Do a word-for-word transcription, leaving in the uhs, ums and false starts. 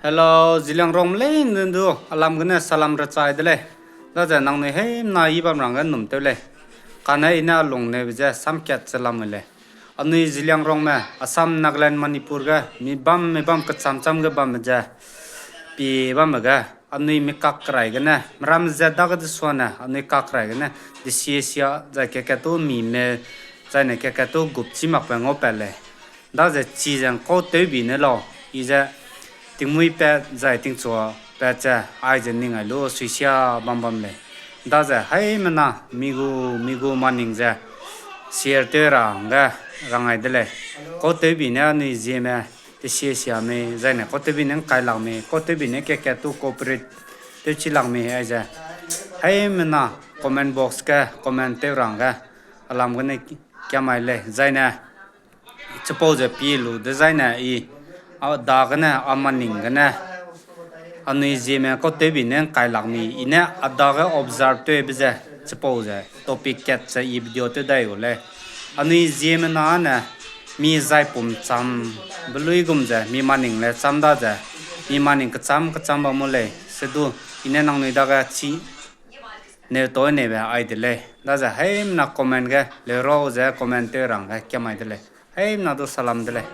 Hello, Zeliangrongme leine du alam gene salam rechai de lei. Daze nangnui heimna i bam rangge num tew lei. Kane i ne a lung neube ze samkat ze lamui lei. Anui Zeliangrongme, Assam, Nagaland, Manipur ge mi bam mi bam kecham cham ge bambe ze, pie bambe ge, anui mi kak kerai gene, meramme ze dage desuane anui kak kerai gene, desie sia zai kekattu mime, zaine kekattu gupchi makbe ngaupat lei. Daze chize ngkau tewbi ne lau, i ze tingmuipat zai tingchuapat ze, aize ning ai lu suisia bam bam lei. Daze haimena mi gu, mi gu maning ze share tew ra hangge rang ai de lei. Kau tewbi ne anui zieme, desie sia mei, zaine kau tewbi ne ngkai lak mei, kau tewbi ne kekattu cooperate tewchi lak mei aize, haimena comment box ge comment tew ra hangge alam gene kiam ai lei. Zaine chipau ze pie lu dezaine i, a dagene, a maning gene, anui zieme kau tewbi ne ngkai lak mei, i ne a dage observe tewbe ze, chipau ze topic kat ze i video tew dai gu lei. Anui ziemena ne, mi zaipum cham, be luigum ze mi maning le cham daze, mi maning kecham kecham bam mu lei sedu, i ne nangnui dage chi neu tau neibe ai de lei. Daze haimena comment ge leurau ze comment tew ra hangge kiam ai de lei. Haimena du salam de lei.